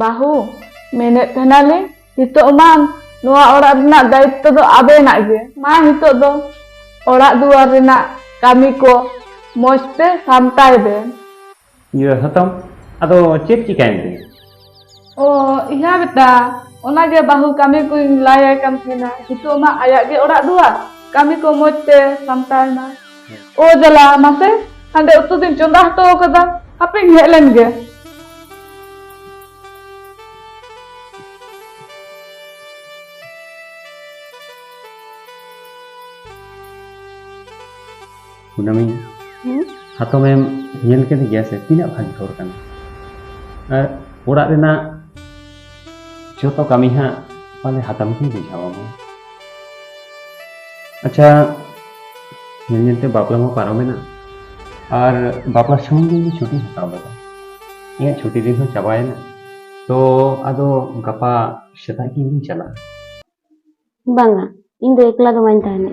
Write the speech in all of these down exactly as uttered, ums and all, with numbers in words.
ᱵᱟᱹᱦᱩ, ᱢᱮᱱᱮᱫ ᱛᱟᱦᱮᱱᱟᱞᱤᱧ, ᱱᱤᱛᱚᱜ ᱢᱟ ᱱᱚᱣᱟ ᱚᱲᱟᱜ ᱨᱮᱱᱟᱜ ᱫᱟᱭᱤᱛᱛᱚ ᱫᱚ ᱟᱵᱮᱱᱟᱜ ᱜᱮ᱾ ᱢᱟ ᱱᱤᱛᱚᱜ ᱫᱚ ᱚᱲᱟᱜ ᱫᱩᱣᱟᱨ ᱨᱮᱱᱟᱜ ᱠᱟᱹᱢᱤ ᱠᱚ ᱢᱚᱡᱽ ᱛᱮ ᱥᱟᱢᱴᱟᱭ ᱵᱮᱱ᱾ ᱤᱭᱟᱹ ᱦᱟᱛᱚᱢ, ᱟᱫᱚ ᱪᱮᱫ ᱪᱤᱠᱟᱹᱭᱮᱱ ᱛᱮ? ᱚ, ᱤᱭᱟᱹ ᱵᱮᱴᱟ, ᱚᱱᱟᱜᱮ ᱵᱟᱹᱦᱩ ᱠᱟᱹᱢᱤ ᱠᱚᱧ ᱞᱟᱭᱟᱭ ᱠᱟᱱ ᱛᱟᱦᱮᱱᱟ᱾ ᱱᱤᱛᱚᱜ ᱢᱟ ᱟᱭᱟᱜ ᱜᱮ ᱚᱲᱟᱜ ᱫᱩᱣᱟᱨ, ᱠᱟᱹᱢᱤ ᱠᱚ ᱢᱚᱡᱽ ᱛᱮ ᱥᱟᱢᱴᱟᱣ ᱢᱟ᱾ ᱚ ᱡᱟᱞᱟ, ᱢᱟᱥᱮ, ᱦᱟᱸᱰᱮ ᱩᱛᱩ ᱫᱩᱧ ᱪᱚᱸᱫᱟ ᱦᱚᱴᱚ ᱟᱠᱟᱫᱟ, ᱦᱟᱯᱮᱧ ᱦᱮᱡ ᱞᱮᱱ ᱜᱮ᱾ ᱠᱩᱱᱟᱹᱢᱤ, ᱦᱮᱸ? ᱦᱟᱛᱚᱢᱮᱢ ᱧᱮᱞ ᱠᱮᱫᱮ ᱜᱮᱭᱟ ᱥᱮ? ᱛᱤᱱᱟᱹᱜ ᱵᱷᱟᱹᱜᱤ ᱦᱚᱲ ᱠᱟᱱᱟ᱾ ᱟᱨ ᱚᱲᱟᱜ ᱨᱮᱱᱟᱜ ᱡᱚᱛᱚ ᱠᱟᱹᱢᱤ ᱦᱟᱸᱜ ᱯᱟᱞᱮ ᱦᱟᱛᱚᱢ ᱜᱮᱭ ᱵᱩᱡᱷᱟᱹᱣᱟ ᱢᱟ᱾ ᱟᱪᱪᱷᱟ, ᱧᱮᱞ ᱧᱮᱞ ᱛᱮ ᱵᱟᱯᱞᱟ ᱢᱟ ᱯᱟᱨᱚᱢᱮᱱᱟ, ᱟᱨ ᱵᱟᱯᱞᱟ ᱥᱩᱢᱩᱝ ᱜᱮ ᱤᱧ ᱪᱷᱩᱴᱤᱧ ᱦᱟᱛᱟᱣ ᱞᱮᱫᱟ᱾ ᱤᱧᱟᱹᱜ ᱪᱷᱩᱴᱤ ᱫᱤᱱ ᱦᱚᱸ ᱪᱟᱵᱟᱭᱮᱱᱟ, ᱛᱚ ᱟᱫᱚ ᱜᱟᱯᱟ ᱥᱮᱛᱟᱜ ᱜᱮ ᱤᱧᱤᱧ ᱪᱟᱞᱟᱜᱼᱟ᱾ ᱵᱟᱝᱟ, ᱤᱧ ᱫᱚ ᱮᱠᱞᱟ ᱫᱚ ᱵᱟᱹᱧ ᱛᱟᱦᱮᱱᱟ᱾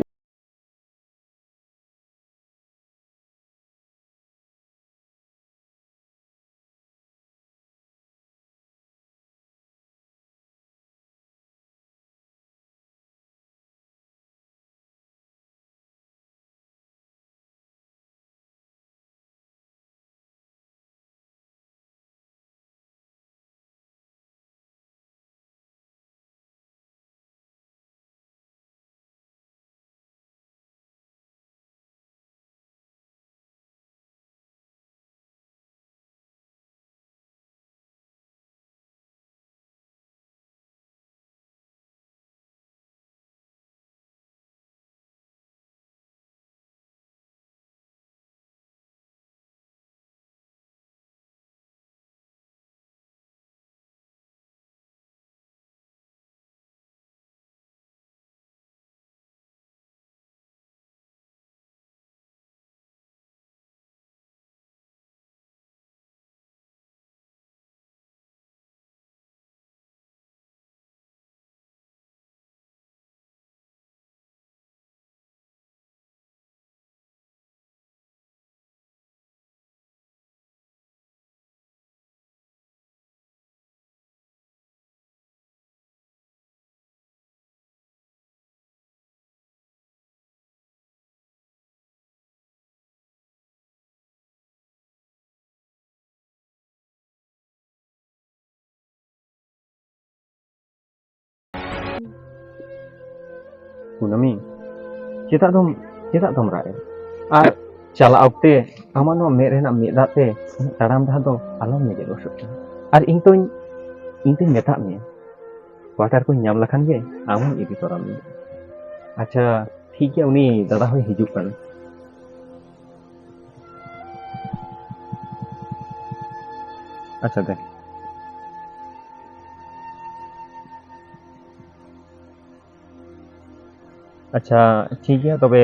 ᱠᱩᱱᱟᱹᱢᱤ, ᱪᱮᱫᱟᱜ ᱫᱚᱢ, ᱪᱮᱫᱟᱜ ᱫᱚᱢ ᱨᱟᱜ ᱮᱫ? ᱟᱨ ᱪᱟᱞᱟᱜ ᱚᱠᱛᱮ ᱟᱢᱟᱜ ᱱᱚᱣᱟ ᱢᱮᱫ ᱨᱮᱱᱟᱜ ᱢᱮᱫ ᱫᱟᱜ ᱛᱮ ᱤᱧᱟᱹᱜ ᱛᱟᱲᱟᱢ ᱰᱟᱦᱟᱨ ᱫᱚ ᱟᱞᱚᱢ ᱞᱮᱸᱡᱮᱫ ᱦᱚᱪᱚᱜ ᱠᱟᱱᱟ᱾ ᱟᱨ ᱤᱧ ᱛᱚᱧ, ᱤᱧ ᱛᱚᱧ ᱢᱮᱛᱟᱜ ᱢᱮᱭᱟ, ᱠᱣᱟᱴᱟᱨ ᱠᱚᱧ ᱧᱟᱢ ᱞᱮᱠᱷᱟᱱ ᱜᱮ ᱟᱢ ᱦᱚᱸᱧ ᱤᱫᱤ ᱛᱚᱨᱟ ᱢᱮᱭᱟ᱾ ᱟᱪᱪᱷᱟ, ᱴᱷᱤᱠ ᱜᱮᱭᱟ, ᱩᱱᱤ ᱫᱟᱫᱟ ᱦᱚᱸᱭ ᱦᱤᱡᱩᱜ ᱠᱟᱱᱟ᱾ ᱟᱪᱪᱷᱟ, ᱫᱮ᱾ ᱟᱪᱪᱷᱟ, ᱴᱷᱤᱠ ᱜᱮᱭᱟ, ᱛᱚᱵᱮ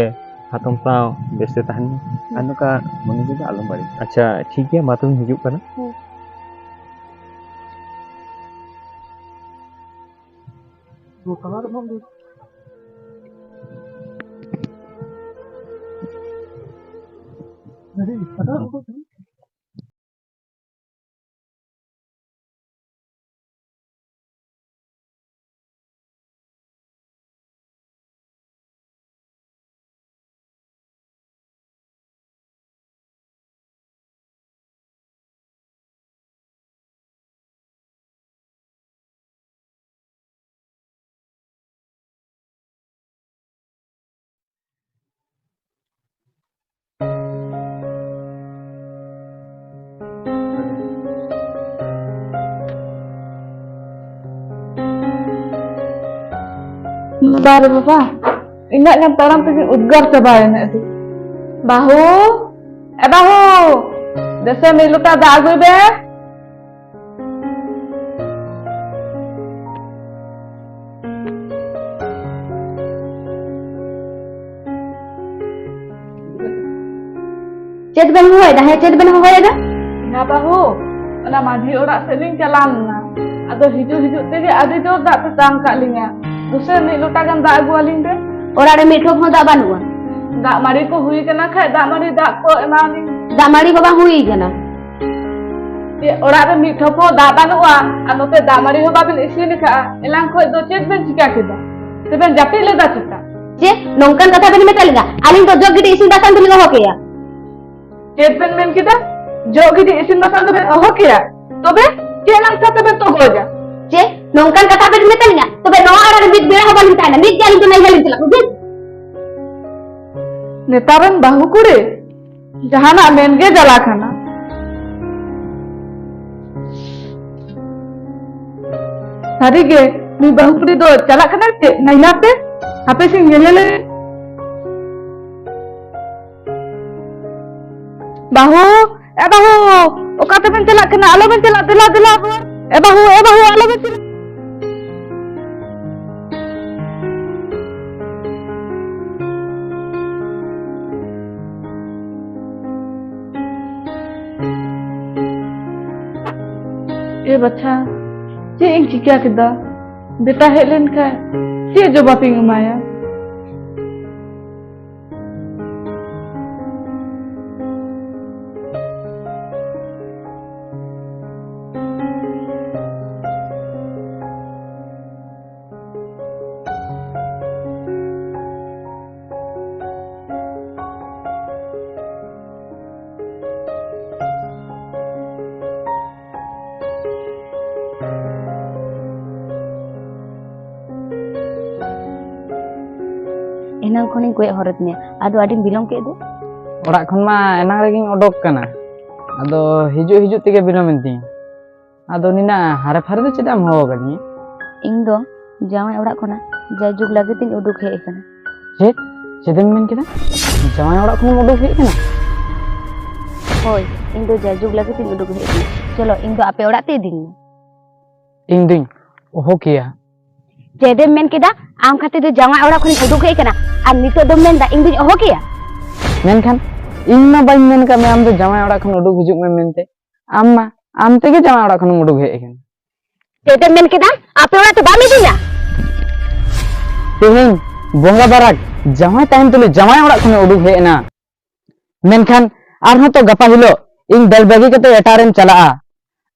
ᱦᱟᱛᱚᱢ ᱥᱟᱶ ᱵᱮᱥ ᱛᱮ ᱛᱟᱦᱮᱱ ᱢᱮ᱾ ᱟᱨ ᱱᱚᱝᱠᱟ ᱢᱚᱱᱮ ᱡᱤᱣᱤ ᱫᱚ ᱟᱞᱚᱢ ᱵᱟᱹᱲᱤᱡ᱾ ᱟᱪᱪᱷᱟ, ᱴᱷᱤᱠ ᱜᱮᱭᱟ, ᱢᱟ ᱛᱚᱵᱮᱧ ᱦᱤᱡᱩᱜ ᱠᱟᱱᱟ᱾ ᱦᱮᱸ᱾ ᱵᱟᱵᱟ ᱨᱮ ᱵᱟᱵᱟ, ᱤᱱᱟᱹᱜ ᱜᱟᱱ ᱛᱟᱲᱟᱢ ᱛᱮᱜᱮ ᱩᱫᱽᱜᱟᱨ ᱪᱟᱵᱟᱭᱮᱱᱟ ᱟᱹᱰᱤ᱾ ᱵᱟᱹᱦᱩ, ᱮ ᱵᱟᱹᱦᱩ, ᱫᱮᱥᱮ ᱢᱤᱫ ᱞᱚᱴᱟ ᱫᱟᱜ ᱟᱹᱜᱩᱭ ᱢᱮ᱾ ᱪᱮᱫ ᱵᱮᱱ ᱦᱚᱦᱚᱭᱮᱫᱟ? ᱦᱮᱸ, ᱪᱮᱫ ᱵᱮᱱ ᱦᱚᱦᱚᱭᱮᱫᱟ? ᱦᱮᱸ ᱵᱟᱹᱦᱩ, ᱚᱱᱟ ᱢᱟᱹᱡᱷᱤ ᱚᱲᱟᱜ ᱥᱮᱫ ᱞᱤᱧ ᱪᱟᱞᱟᱣ ᱞᱮᱱᱟ, ᱟᱫᱚ ᱦᱤᱡᱩᱜ ᱦᱤᱡᱩᱜ ᱛᱮᱜᱮ ᱟᱹᱰᱤ ᱡᱳᱨ ᱫᱟᱜ ᱛᱮᱛᱟᱝ ᱠᱟᱜ ᱞᱤᱧᱟ᱾ ᱫᱩᱥᱮ ᱢᱤᱫ ᱞᱚᱴᱟ ᱜᱟᱱ ᱫᱟᱜ ᱟᱹᱜᱩ ᱟᱹᱞᱤᱧ ᱵᱮᱱ᱾ ᱚᱲᱟᱜ ᱨᱮ ᱢᱤᱫ ᱴᱷᱚᱯ ᱦᱚᱸ ᱫᱟᱜ ᱵᱟᱹᱱᱩᱜᱼᱟ᱾ ᱫᱟᱜ ᱢᱟᱹᱲᱤ ᱠᱚ ᱦᱩᱭ ᱠᱟᱱᱟ ᱠᱷᱟᱡ ᱫᱟᱜ ᱢᱟᱹᱲᱤ ᱫᱟᱜ ᱠᱚ ᱮᱢᱟᱣᱟᱞᱤᱧ᱾ ᱫᱟᱜ ᱢᱟᱹᱲᱤ ᱵᱟᱵᱟ ᱦᱩᱭ ᱠᱟᱱᱟ᱾ ᱪᱮᱫ ᱚᱲᱟᱜ ᱨᱮ ᱢᱤᱫ ᱴᱷᱚᱯ ᱦᱚᱸ ᱫᱟᱜ ᱵᱟᱹᱱᱩᱜᱼᱟ ᱟᱨ ᱱᱚᱛᱮ ᱫᱟᱜ ᱢᱟᱹᱲᱤ ᱦᱚᱸ ᱵᱟᱵᱤᱱ ᱤᱥᱤᱱ ᱟᱠᱟᱫᱼᱟ? ᱮᱱᱟᱝ ᱠᱷᱚᱡ ᱫᱚ ᱪᱮᱫ ᱵᱮᱱ ᱪᱤᱠᱟ ᱠᱮᱫᱟ? ᱥᱮᱵᱮᱱ ᱡᱟᱹᱯᱤᱫ ᱞᱮᱫᱟ ᱪᱮᱛᱟ? ᱪᱮᱫ ᱱᱚᱝᱠᱟᱱ ᱠᱟᱛᱷᱟ ᱵᱮᱱ ᱢᱮᱛᱟ ᱞᱤᱧᱟ? ᱟᱹᱞᱤᱧ ᱫᱚ ᱡᱚᱜ ᱜᱤᱰᱤ ᱤᱥᱤᱱ ᱵᱟᱥᱟᱝ ᱫᱚᱞᱤᱧ ᱚᱦᱚ ᱠᱮᱭᱟ᱾ ᱪᱮᱫ ᱵᱮᱱ ᱢᱮᱱ ᱠᱮᱫᱟ? ᱡᱚᱜ ᱜᱤᱰᱤ ᱤᱥᱤᱱ ᱵᱟᱥᱟᱝ ᱫᱚᱵᱮᱱ ᱚᱦᱚ ᱠᱮᱭᱟ? ᱛᱚᱵᱮ ᱪᱮᱫ ᱱᱟᱝᱥᱟ ᱛᱮᱵᱮᱱ ᱛᱚᱜᱚᱡᱟ? ᱪᱮᱫ? ᱱᱚᱝᱠᱟᱱ ᱠᱟᱛᱷᱟ ᱵᱮᱱ ᱢᱮᱛᱟᱞᱤᱧᱟ, ᱛᱚᱵᱮ ᱱᱚᱣᱟ ᱚᱲᱟᱜ ᱨᱮ ᱢᱤᱫ ᱵᱮᱲᱟ ᱦᱚᱸ ᱵᱟᱹᱞᱤᱧ ᱛᱟᱦᱮᱱᱟ, ᱢᱤᱫ ᱜᱮ ᱟᱹᱞᱤᱧ ᱫᱚ ᱱᱟᱹᱭᱦᱟᱹᱨ ᱞᱤᱧ ᱪᱟᱞᱟᱜᱼᱟ, ᱵᱩᱡᱷᱟᱹᱣ? ᱱᱮᱛᱟᱨ ᱨᱮᱱ ᱵᱟᱹᱦᱩ ᱠᱩᱲᱤ ᱡᱟᱦᱟᱱᱟᱜ ᱢᱮᱱ ᱜᱮ ᱡᱟᱞᱟ ᱠᱟᱱᱟ᱾ ᱥᱟᱹᱨᱤ ᱜᱮ, ᱱᱩᱭ ᱵᱟᱹᱦᱩ ᱠᱩᱲᱤ ᱫᱚ ᱪᱟᱞᱟᱜ ᱠᱟᱱᱟᱭ ᱪᱮᱫ ᱱᱟᱹᱭᱦᱟᱹᱨ ᱛᱮ? ᱦᱟᱯᱮ ᱥᱮᱧ ᱧᱮᱧᱮᱞᱮ᱾ ᱵᱟᱹᱦᱩ, ᱮ ᱵᱟᱹᱦᱩ, ᱚᱠᱟ ᱛᱮᱵᱮᱱ ᱪᱟᱞᱟᱜ ᱠᱟᱱᱟ? ᱟᱞᱚᱵᱮᱱ ᱪᱟᱞᱟᱜ, ᱫᱮᱞᱟ, ᱫᱮᱞᱟ ᱵᱚᱱ᱾ ᱮ ᱵᱟᱹᱦᱩ, ᱮ ᱵᱟᱹᱦᱩ, ᱟᱞᱚᱵᱮᱱ ᱪᱟᱞᱟᱜ᱾ ᱮ ᱵᱟᱪᱷᱟ, ᱪᱮᱫ ᱤᱧ ᱪᱤᱠᱟ ᱠᱮᱫᱟ? ᱵᱮᱴᱟ ᱦᱮᱡ ᱞᱮᱱ ᱠᱷᱟᱱ ᱪᱮᱫ ᱡᱚᱵᱟᱵ ᱤᱧ ᱮᱢᱟᱭᱟ? ᱮᱱᱟᱝ ᱠᱷᱚᱱᱤᱧ ᱠᱚᱭᱚᱜ ᱦᱚᱨᱚ ᱢᱮᱭᱟ, ᱟᱫᱚ ᱟᱹᱰᱤᱢ ᱵᱤᱞᱚᱢ ᱠᱮᱫ ᱫᱚ? ᱚᱲᱟᱜ ᱠᱷᱚᱱ ᱢᱟ ᱮᱱᱟᱝ ᱨᱮᱜᱮᱧ ᱚᱰᱚᱠ ᱠᱟᱱᱟ, ᱟᱫᱚ ᱦᱤᱡᱩᱜ ᱦᱤᱡᱩᱜ ᱛᱮᱜᱮ ᱵᱤᱞᱚᱢᱮᱱ ᱛᱤᱧᱟ᱾ ᱟᱫᱚ ᱱᱤᱱᱟᱹᱜ ᱦᱟᱨᱮ ᱯᱷᱟᱨᱮ ᱫᱚ ᱪᱮᱫᱟᱜ ᱮᱢ ᱦᱚᱦᱚ ᱟᱠᱟᱫᱤᱧᱟ? ᱤᱧ ᱫᱚ ᱡᱟᱶᱟᱭ ᱚᱲᱟᱜ ᱠᱷᱚᱱᱟᱜ ᱡᱟᱭᱡᱩᱜᱽ ᱞᱟᱹᱜᱤᱫ ᱤᱧ ᱩᱰᱩᱠ ᱦᱮᱡ ᱟᱠᱟᱱᱟ᱾ ᱪᱮᱫ? ᱪᱮᱫ ᱮᱢ ᱢᱮᱱ ᱠᱮᱫᱟ? ᱡᱟᱶᱟᱭ ᱚᱲᱟᱜ ᱠᱷᱚᱱᱮᱢ ᱩᱰᱩᱠ ᱦᱮᱡ ᱟᱠᱟᱱᱟ? ᱦᱳᱭ, ᱤᱧ ᱫᱚ ᱡᱟᱭᱡᱩᱜᱽ ᱞᱟᱹᱜᱤᱫ ᱤᱧ ᱩᱰᱩᱠ ᱦᱮᱡ ᱟᱠᱟᱱᱟ᱾ ᱪᱚᱞᱚ, ᱤᱧ ᱫᱚ ᱟᱯᱮ ᱚᱲᱟᱜ ᱛᱮ ᱤᱫᱤᱧ ᱢᱮ᱾ ᱤᱧ ᱫᱩᱧ ᱚᱦᱚ ᱠᱮᱭᱟ᱾ ᱪᱮᱫ ᱮᱢ ᱢᱮᱱ ᱠᱮᱫᱟ? ᱟᱢ ᱠᱷᱟᱹᱛᱤᱨ ᱫᱚ ᱡᱟᱶᱟᱭ ᱚᱲᱟᱜ ᱠᱷᱚᱱᱤᱧ ᱩᱰᱩᱠ ᱦᱮᱡ ᱟᱠᱟᱱᱟ, ᱟᱨ ᱱᱤᱛᱚᱜ ᱫᱚᱢ ᱢᱮᱱᱫᱟ ᱤᱧ ᱫᱩᱧ ᱚᱦᱚ ᱠᱮᱭᱟ? ᱢᱮᱱᱠᱷᱟᱱ ᱤᱧ ᱢᱟ ᱵᱟᱹᱧ ᱢᱮᱱ ᱠᱟᱜ ᱢᱮ ᱟᱢ ᱫᱚ ᱡᱟᱶᱟᱭ ᱚᱲᱟᱜ ᱠᱷᱚᱱ ᱩᱰᱩᱠ ᱦᱤᱡᱩᱜ ᱢᱮ ᱢᱮᱱᱛᱮ᱾ ᱟᱢ ᱢᱟ ᱟᱢ ᱛᱮᱜᱮ ᱡᱟᱶᱟᱭ ᱚᱲᱟᱜ ᱠᱷᱚᱱᱮᱢ ᱩᱰᱩᱠ ᱦᱮᱡ ᱟᱠᱟᱱᱟ᱾ ᱪᱮᱫ ᱮᱢ ᱢᱮᱱ ᱠᱮᱫᱟ? ᱟᱯᱮ ᱚᱲᱟᱜ ᱛᱮ ᱵᱟᱢ ᱤᱫᱤᱧᱟ? ᱛᱮᱦᱮᱧ ᱵᱚᱸᱜᱟ ᱵᱟᱨᱟᱠ ᱡᱟᱶᱟᱭ ᱛᱟᱦᱮᱱ ᱛᱩᱞᱩᱡ ᱡᱟᱶᱟᱭ ᱚᱲᱟᱜ ᱠᱷᱚᱱᱮ ᱩᱰᱩᱠ ᱦᱮᱡ ᱮᱱᱟ, ᱢᱮᱱᱠᱷᱟᱱ ᱟᱨᱦᱚᱸ ᱛᱚ ᱜᱟᱯᱟ ᱦᱤᱞᱳᱜ ᱤᱧ ᱫᱟᱹᱲ ᱵᱟᱹᱜᱤ ᱠᱟᱛᱮ ᱮᱴᱟᱜ ᱨᱮᱢ ᱪᱟᱞᱟᱜᱼᱟ᱾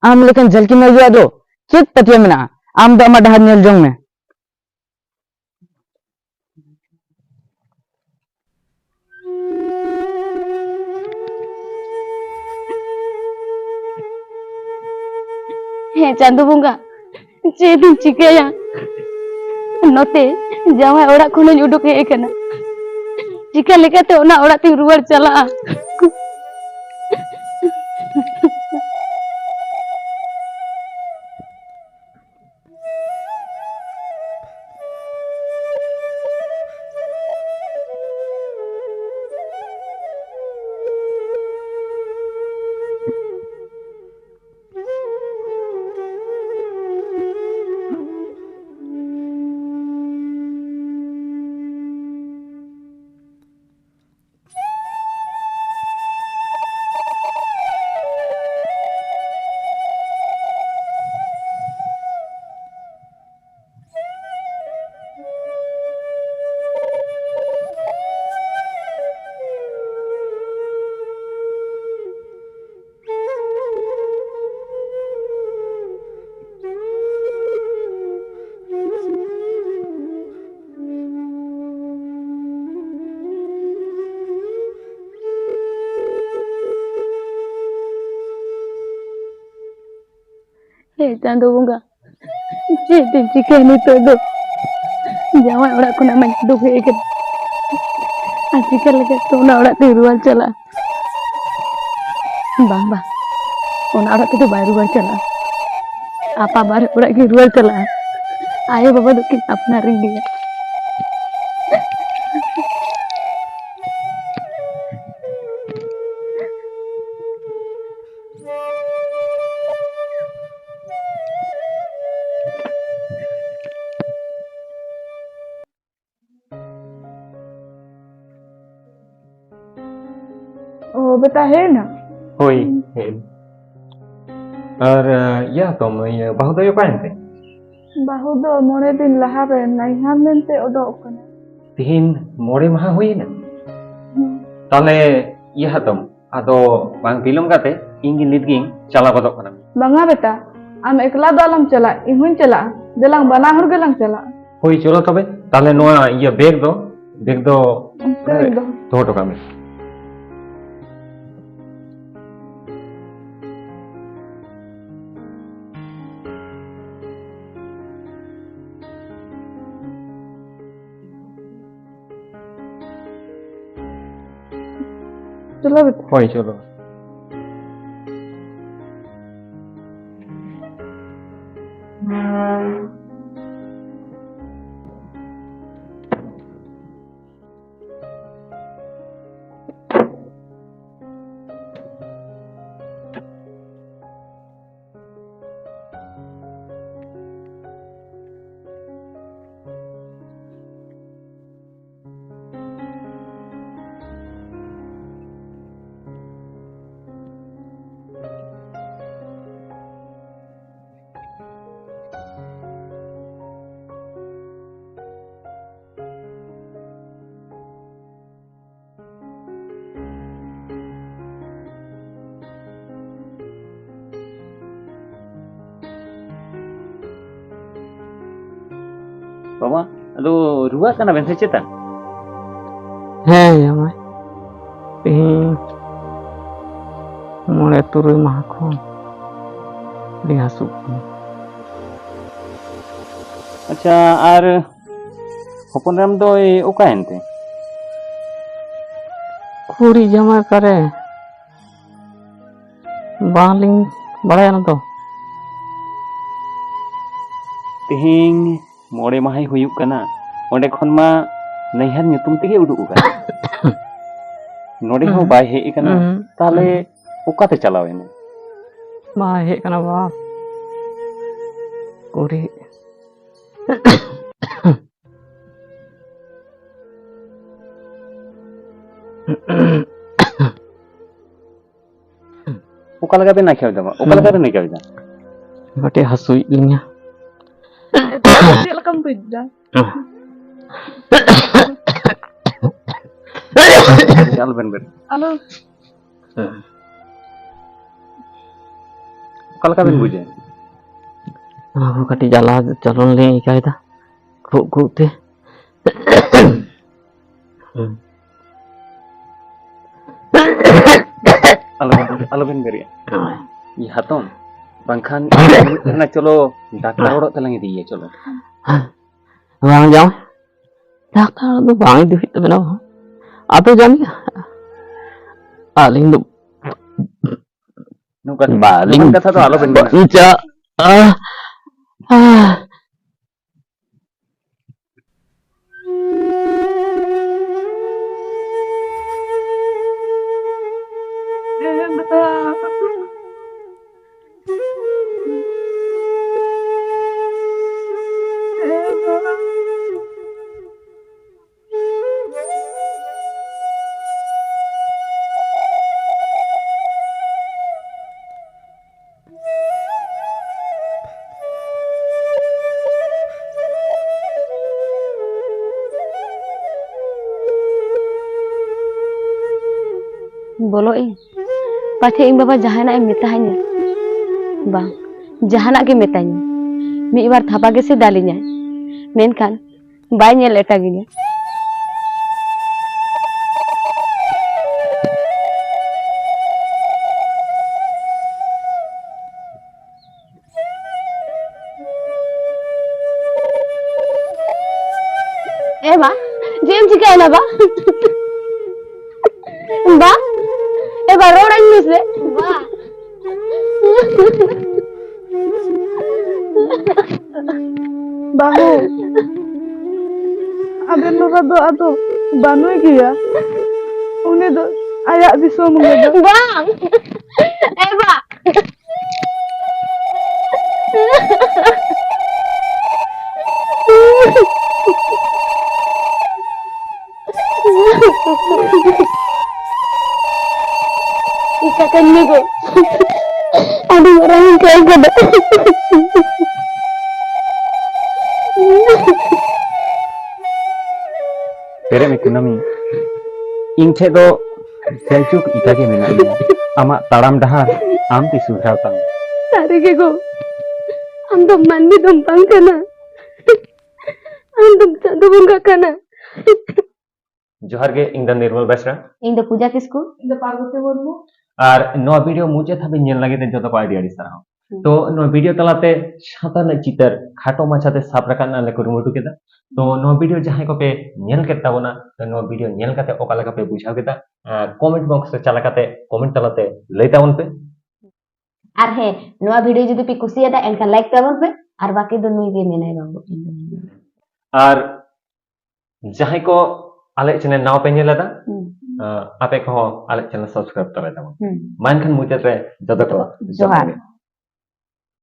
ᱟᱢ ᱞᱮᱠᱟᱱ ᱡᱷᱟᱹᱞᱠᱤ ᱢᱟᱹᱭᱡᱩᱣᱟᱜ ᱫᱚ ᱪᱮᱫ ᱯᱟᱹᱛᱭᱟᱹᱣ ᱢᱮᱱᱟᱜᱼᱟ? ᱟᱢ ᱫᱚ ᱟᱢᱟᱜ ᱰᱟᱦᱟᱨ ᱧᱮᱞ ᱡᱚᱝ ᱢᱮ᱾ ᱦᱮᱸ ᱪᱟᱸᱫᱳ ᱵᱚᱸᱜᱟ, ᱪᱮᱫ ᱤᱧ ᱪᱤᱠᱟᱹᱭᱟ? ᱱᱚᱛᱮ ᱡᱟᱶᱟᱭ ᱚᱲᱟᱜ ᱠᱷᱚᱱᱤᱧ ᱩᱰᱩᱠ ᱦᱮᱡ ᱟᱠᱟᱱᱟ, ᱪᱤᱠᱟᱹ ᱞᱮᱠᱟᱛᱮ ᱚᱱᱟ ᱚᱲᱟᱜ ᱛᱤᱧ ᱨᱩᱣᱟᱹᱲ ᱪᱟᱞᱟᱜᱼᱟ? ᱦᱮ ᱪᱟᱸᱫᱳ ᱵᱚᱸᱜᱟ, ᱪᱮᱫ ᱤᱧ ᱪᱤᱠᱟᱹᱭᱟ ᱱᱤᱛᱚᱜ ᱫᱚ? ᱡᱟᱶᱟᱭ ᱚᱲᱟᱜ ᱠᱷᱚᱱᱟᱜ ᱢᱟᱧ ᱩᱰᱩᱠ ᱦᱮᱡ ᱟᱠᱟᱱᱟ, ᱟᱨ ᱪᱤᱠᱟᱹ ᱞᱮᱠᱟᱛᱮ ᱚᱱᱟ ᱚᱲᱟᱜ ᱛᱮᱧ ᱨᱩᱣᱟᱹᱲ ᱪᱟᱞᱟᱜᱼᱟ? ᱵᱟᱝ, ᱵᱟᱝ, ᱚᱱᱟ ᱚᱲᱟᱜ ᱛᱮᱫᱚ ᱵᱟᱭ ᱨᱩᱣᱟᱹᱲ ᱪᱟᱞᱟᱜᱼᱟ᱾ ᱟᱯᱟ ᱵᱟᱨᱮ ᱚᱲᱟᱜ ᱜᱮ ᱨᱩᱣᱟᱹᱲ ᱪᱟᱞᱟᱜᱼᱟ᱾ ᱟᱭᱳ ᱵᱟᱵᱟ ᱫᱚᱠᱤᱱ ᱟᱯᱱᱟᱨᱤᱧ ᱜᱮᱭᱟ᱾ ᱚ, ᱵᱮᱴᱟ, ᱦᱮᱡ ᱮᱱᱟ? ᱦᱳᱭ, ᱦᱮᱡ ᱮᱱ᱾ ᱟᱨ, ᱤᱭᱟᱹ ᱛᱚᱢ, ᱤᱭᱟᱹ, ᱵᱟᱹᱦᱩ ᱫᱚᱭ ᱚᱠᱟᱭᱮᱱ ᱛᱮ? ᱵᱟᱹᱦᱩ ᱫᱚ ᱢᱚᱬᱮ ᱫᱤᱱ ᱞᱟᱦᱟ ᱨᱮ ᱱᱟᱭᱦᱟᱨ ᱢᱮᱱᱛᱮ ᱚᱰᱚᱠ ᱠᱟᱱᱟ᱾ ᱛᱤᱦᱤᱧ ᱢᱚᱬᱮ ᱢᱟᱦᱟ ᱦᱩᱭᱮᱱᱟ? ᱦᱩᱸ᱾ ᱛᱟᱦᱞᱮ ᱤᱭᱟᱹ ᱦᱟᱛᱚᱢ, ᱟᱫᱚ ᱵᱟᱝ ᱵᱤᱞᱚᱢ ᱠᱟᱛᱮ ᱤᱧ ᱜᱮ ᱱᱤᱛ ᱜᱤᱧ ᱪᱟᱞᱟᱣ ᱜᱚᱫᱚᱜ ᱠᱟᱱᱟ᱾ ᱵᱟᱝᱟ ᱵᱮᱴᱟ, ᱟᱢ ᱮᱠᱞᱟ ᱫᱚ ᱟᱞᱚᱢ ᱪᱟᱞᱟᱜ, ᱤᱧ ᱦᱚᱸᱧ ᱪᱟᱞᱟᱜᱼᱟ᱾ ᱫᱮᱞᱟᱝ ᱵᱟᱱᱟ ᱦᱚᱲ ᱜᱮᱞᱟᱝ ᱪᱟᱞᱟᱜᱼᱟ᱾ ᱦᱳᱭ, ᱪᱚᱞᱚ ᱛᱚᱵᱮ᱾ ᱛᱟᱦᱞᱮ ᱱᱚᱣᱟ ᱤᱭᱟᱹ ᱵᱮᱜᱽ ᱫᱚ, ᱵᱮᱜᱽ ᱫᱚ ᱚᱱᱛᱮ ᱨᱮ ᱫᱚᱦᱚ᱾ ᱫᱚᱦᱚ ᱦᱚᱴᱚ ᱠᱟᱜ ᱢᱮ᱾ ᱪᱚᱞᱚ ᱵᱮᱴᱟ᱾ ᱦᱳᱭ, ᱪᱚᱞᱚ᱾ ᱵᱟᱵᱟ, ᱟᱫᱚ ᱨᱩᱣᱟᱹᱜ ᱠᱟᱱᱟ ᱵᱮᱱ ᱥᱮ ᱪᱮᱛᱟ? ᱦᱮᱸ ᱡᱟᱢᱟᱭ, ᱛᱮᱦᱮᱧ ᱢᱚᱬᱮ ᱛᱩᱨᱩᱭ ᱢᱟᱦᱟ ᱠᱷᱚᱱ ᱟᱹᱰᱤ ᱦᱟᱹᱥᱩᱜ ᱠᱟᱱᱟ᱾ ᱟᱪᱪᱷᱟ, ᱟᱨ ᱦᱚᱯᱚᱱ ᱮᱨᱟᱢ ᱫᱚᱭ ᱚᱠᱟᱭᱮᱱ ᱛᱮ? ᱠᱩᱲᱤ ᱡᱟᱢᱟᱭ ᱚᱠᱟᱨᱮ? ᱵᱟᱝᱞᱤᱧ ᱵᱟᱲᱟᱭᱟ ᱚᱱᱟ ᱫᱚ᱾ ᱛᱮᱦᱮᱧ ᱢᱚᱬᱮ ᱢᱟᱦᱟᱭ ᱦᱩᱭᱩᱜ ᱠᱟᱱᱟ, ᱚᱸᱰᱮ ᱠᱷᱚᱱ ᱢᱟ ᱱᱟᱹᱭᱦᱟᱹᱨ ᱧᱩᱛᱩᱢ ᱛᱮᱜᱮ ᱩᱰᱩᱠ ᱟᱠᱟᱱᱟ᱾ ᱱᱚᱰᱮ ᱦᱚᱸ ᱦᱩᱸ᱾ ᱵᱟᱭ ᱦᱮᱡ ᱟᱠᱟᱱᱟ᱾ ᱦᱩᱸ᱾ ᱛᱟᱦᱞᱮ ᱚᱠᱟᱛᱮ ᱪᱟᱞᱟᱣ ᱮᱱᱟ? ᱵᱟᱭ ᱦᱮᱡ ᱟᱠᱟᱱᱟ ᱵᱟᱵᱟ᱾ ᱠᱩᱲᱤ᱾ ᱚᱠᱟ ᱞᱮᱠᱟ ᱵᱮᱱ ᱟᱹᱭᱠᱟᱹᱣ ᱮᱫᱟ? ᱚᱠᱟ ᱞᱮᱠᱟ ᱵᱮᱱ ᱟᱹᱭᱠᱟᱹᱣ ᱮᱫᱟ? ᱠᱟᱹᱴᱤᱡ ᱦᱟᱹᱥᱩᱭᱮᱫ ᱞᱤᱧᱟ᱾ ᱪᱮᱫ ᱞᱮᱠᱟᱢ ᱵᱩᱡᱽ ᱮᱫᱟ? ᱟᱞᱚᱵᱮᱱ ᱵᱮᱨ᱾ ᱟᱞᱚ᱾ ᱚᱠᱟ ᱞᱮᱠᱟ ᱵᱮᱱ ᱵᱩᱡᱟ? ᱚᱱᱟ ᱠᱚ ᱠᱟᱹᱴᱤᱡ ᱡᱟᱞᱟ ᱡᱚᱞᱚᱱ ᱞᱤᱧ ᱟᱹᱭᱠᱟᱹᱣ ᱮᱫᱟ, ᱠᱷᱩᱜ ᱠᱷᱩᱜ ᱛᱮ᱾ ᱟᱞᱚᱵᱮᱱ, ᱟᱞᱚᱵᱮᱱ ᱵᱮᱨᱮᱜᱼᱟ᱾ ᱦᱳᱭ᱾ ᱤᱭᱟᱹ ᱦᱟᱛᱚᱢ, ᱵᱟᱝᱠᱷᱟᱱ ᱪᱚᱞᱚ ᱰᱟᱠᱛᱟᱨ ᱚᱲᱟᱜ ᱛᱮᱞᱟᱝ ᱤᱫᱤᱭᱮᱭᱟ, ᱪᱚᱞᱚ᱾ ᱵᱟᱝ ᱡᱟᱶᱟᱭ, ᱰᱟᱠᱛᱟᱨ ᱚᱲᱟᱜ ᱫᱚ ᱵᱟᱝ ᱤᱫᱤ ᱦᱩᱭᱩᱜ ᱛᱟᱵᱮᱱᱟ ᱵᱟᱹᱵᱩ᱾ ᱟᱫᱚ ᱡᱟᱹᱱᱤᱡ ᱟᱹᱞᱤᱧ ᱫᱚ ᱱᱚᱝᱠᱟ ᱵᱟᱹᱞᱤᱧ ᱱᱚᱝᱠᱟᱱ ᱠᱟᱛᱷᱟ ᱫᱚ ᱟᱞᱚᱵᱮᱱ ᱢᱮᱱᱟ᱾ ᱵᱟᱹᱧ ᱪᱟᱜᱼᱟ᱾ ᱵᱚᱞᱚᱜ ᱤᱧ? ᱯᱟᱪᱷᱮ ᱤᱧ ᱵᱟᱵᱟ ᱡᱟᱦᱟᱱᱟᱜ ᱮ ᱢᱮᱛᱟᱦᱟᱹᱧᱟ᱾ ᱵᱟᱝ, ᱡᱟᱦᱟᱱᱟᱜ ᱜᱮ ᱢᱮᱛᱟᱹᱧ ᱢᱮ᱾ ᱢᱤᱫ ᱵᱟᱨ ᱛᱷᱟᱯᱟ ᱜᱮᱥᱮ ᱫᱟᱞᱤᱧᱟᱭ, ᱢᱮᱱᱠᱷᱟᱱ ᱵᱟᱭ ᱧᱮᱞ ᱮᱴᱟᱜᱤᱧᱟ᱾ ᱮ ᱵᱟ, ᱪᱮᱫ ᱮᱢ ᱪᱤᱠᱟᱹᱭᱮᱱᱟ ᱵᱟ? ᱵᱟ, ᱮ ᱵᱟ, ᱨᱚᱲ ᱟᱹᱧ ᱢᱮᱥᱮ᱾ ᱵᱟ᱾ ᱵᱟᱹᱦᱩ, ᱟᱵᱮᱱ ᱵᱟᱵᱟ ᱫᱚ ᱟᱫᱚ ᱵᱟᱹᱱᱩᱭ ᱜᱮᱭᱟ᱾ ᱩᱱᱤ ᱫᱚ ᱟᱭᱟᱜ ᱫᱤᱥᱚᱢ ᱨᱮᱫᱚ᱾ ᱵᱟᱝ᱾ ᱮ ᱵᱟ᱾ ᱪᱤᱠᱟᱹ ᱠᱟᱹᱧ ᱢᱮ ᱜᱚ᱾ ᱟᱹᱰᱤ ᱢᱟᱨᱟᱝ ᱤᱧ ᱠᱚᱭ ᱠᱟᱫᱟ᱾ ᱯᱮᱨᱮᱡ ᱢᱮ ᱠᱩᱱᱟᱹᱢᱤ, ᱤᱧ ᱴᱷᱮᱡ ᱫᱚ ᱡᱟᱭᱡᱩᱜᱽ ᱤᱠᱟ ᱜᱮ ᱢᱮᱱᱟᱜ ᱢᱮᱭᱟ᱾ ᱟᱢᱟᱜ ᱛᱟᱲᱟᱢ ᱰᱟᱦᱟᱨ ᱟᱢ ᱛᱮ ᱥᱩᱫᱷᱨᱟᱣ ᱛᱟᱢ᱾ ᱥᱟᱹᱨᱤ ᱜᱮ ᱜᱚ, ᱟᱢ ᱫᱚ ᱢᱟᱹᱱᱢᱤ ᱫᱚᱢ ᱵᱟᱝ ᱠᱟᱱᱟ, ᱟᱢ ᱫᱚᱢ ᱪᱟᱸᱫᱚ ᱵᱚᱸᱜᱟ ᱠᱟᱱᱟ᱾ ᱡᱚᱦᱟᱨ ᱜᱮ, ᱤᱧ ᱫᱚ ᱱᱤᱨᱢᱚᱞ ᱵᱮᱥᱨᱟ᱾ ᱤᱧ ᱫᱚ ᱯᱩᱡᱟ ᱠᱤᱥᱠᱩ᱾ ᱤᱧ ᱫᱚ ᱯᱟᱨᱵᱚᱛᱤ ᱢᱩᱨᱢᱩ᱾ ᱟᱨ ᱱᱚᱣᱟ ᱵᱷᱤᱰᱤᱭᱳ ᱢᱩᱪᱟᱹᱫ ᱫᱷᱟᱹᱵᱤᱡ ᱧᱮᱞ ᱞᱟᱹᱜᱤᱫ ᱛᱮ ᱡᱚᱛᱚ ᱠᱚ ᱟᱹᱰᱤ ᱟᱹᱰᱤ ᱥᱟᱨᱦᱟᱣ᱾ ᱛᱚ ᱱᱚᱣᱟ ᱵᱷᱤᱰᱤᱭᱳ ᱛᱟᱞᱟᱛᱮ ᱥᱟᱶᱛᱟ ᱨᱮᱱᱟᱜ ᱪᱤᱛᱟᱹᱨ ᱠᱷᱟᱴᱚ ᱢᱟᱪᱷᱟᱛᱮ ᱥᱟᱵ ᱨᱟᱠᱟᱵ ᱨᱮᱱᱟᱜ ᱞᱮ ᱠᱩᱨᱩᱢᱩᱴᱩ ᱠᱮᱫᱟ᱾ ᱛᱚ ᱱᱚᱣᱟ ᱵᱷᱤᱰᱤᱭᱳ ᱡᱟᱦᱟᱸᱭ ᱠᱚᱯᱮ ᱧᱮᱞ ᱠᱮᱫ ᱛᱟᱵᱚᱱᱟ, ᱛᱚ ᱱᱚᱣᱟ ᱵᱷᱤᱰᱤᱭᱳ ᱧᱮᱞ ᱠᱟᱛᱮ ᱚᱠᱟ ᱞᱮᱠᱟ ᱯᱮ ᱵᱩᱡᱷᱟᱹᱣ ᱠᱮᱫᱟ, ᱠᱚᱢᱮᱱᱴ ᱵᱚᱠᱥ ᱨᱮ ᱪᱟᱞᱟᱣ ᱠᱟᱛᱮ ᱠᱚᱢᱮᱱᱴ ᱛᱟᱞᱟᱛᱮ ᱞᱟᱹᱭ ᱛᱟᱵᱚᱱ ᱯᱮ᱾ ᱟᱨ ᱦᱮᱸ, ᱱᱚᱣᱟ ᱵᱷᱤᱰᱤᱭᱳ ᱡᱩᱫᱤ ᱯᱮ ᱠᱩᱥᱤᱭᱟᱫᱟ, ᱮᱱᱠᱷᱟᱱ ᱞᱟᱭᱤᱠ ᱛᱟᱵᱚᱱ ᱯᱮ, ᱟᱨ ᱵᱟᱠᱤ ᱫᱚ ᱱᱩᱭ ᱜᱮ ᱢᱮᱱᱟᱭ ᱵᱟᱹᱵᱩ, ᱤᱧ ᱫᱚ ᱢᱮᱱᱟᱹᱧ᱾ ᱟᱨ ᱡᱟᱦᱟᱸᱭ ᱠᱚ ᱟᱞᱮ ᱪᱮᱱᱮᱞ ᱱᱟᱣᱟ ᱯᱮ ᱧᱮᱞ ᱮᱫᱟ, ᱦᱩᱸ᱾ ᱟᱯᱮ ᱠᱚᱦᱚᱸ ᱟᱞᱮ ᱪᱮᱱᱮᱞ ᱥᱟᱵᱥᱠᱨᱟᱭᱤᱵ ᱛᱟᱞᱮ ᱛᱟᱵᱚᱱ᱾ ᱦᱩᱸ᱾ ᱢᱟ ᱮᱱᱠᱷᱟᱱ ᱢᱩᱪᱟᱹᱫ ᱨᱮ ᱡᱚᱛᱚ ᱠᱚ ᱡᱚᱦᱟᱨ᱾ ᱡᱚᱦᱟᱨ ᱜᱮ᱾